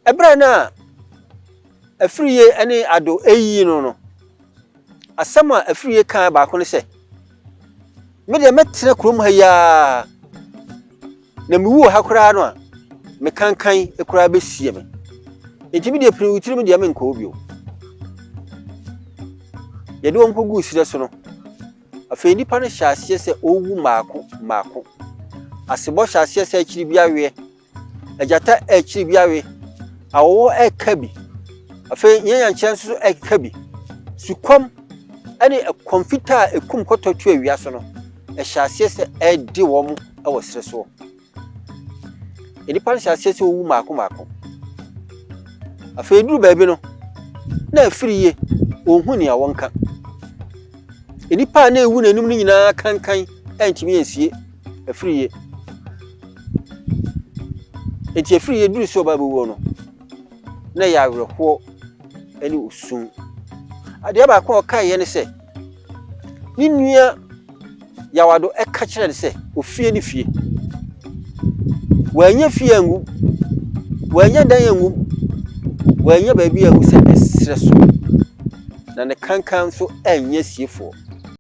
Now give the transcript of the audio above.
Ɛberɛ no a Afriyie ne Ado reyiyi no no, asɛm a Afriyie kaa baako ne sɛ, Me deɛ mɛtena kurom ha yi ara, na mewu wɔ ha koraa no a, me kankan koraa bɛsie me. Enti me deɛ pini wo tirim deɛ menkɔ hɔ bio. Yɛde wɔn kɔguu serɛ so no, afei nnipa no hyɛ aseɛ sɛ ɔrewu mmaako mmaako. Asebɔ hyɛ aseɛ sɛ akyiri bi aweɛ. Agyata rekyere bi awe, awɔwɔ reka bi, afei nyanyankyerɛ nso so reka bi. Sukɔm ne ɛkɔm fitaa a ɛkum kɔtɔ tu awia so no, ɛhyɛ aseɛ sɛ ɛrede wɔn wɔ serɛ soɔ. Nnipa no hyɛ aseɛ sɛ wɔwu mmaako mmaako. Afei ɛduru baabi no, na afiri yie, wɔnhu nea wɔnka. Nnipa a na ɛwu n'anim no nyinaa kankan antumi ansie afiri yie. Enti ɛfiri yɛduru sɛ ɔba bɛwuo no, na ɛyɛ awerɛhoɔ ne osu. Adeɛ baako a ɔkaeɛ ne sɛ, ne nua Yawado ka kyerɛ no sɛ ofie ne fie. Wannya fie angu, wannya dan angu, wannya baabi angu sɛ ɛserɛ so, na ne kankan nso anyɛ siefoɔ.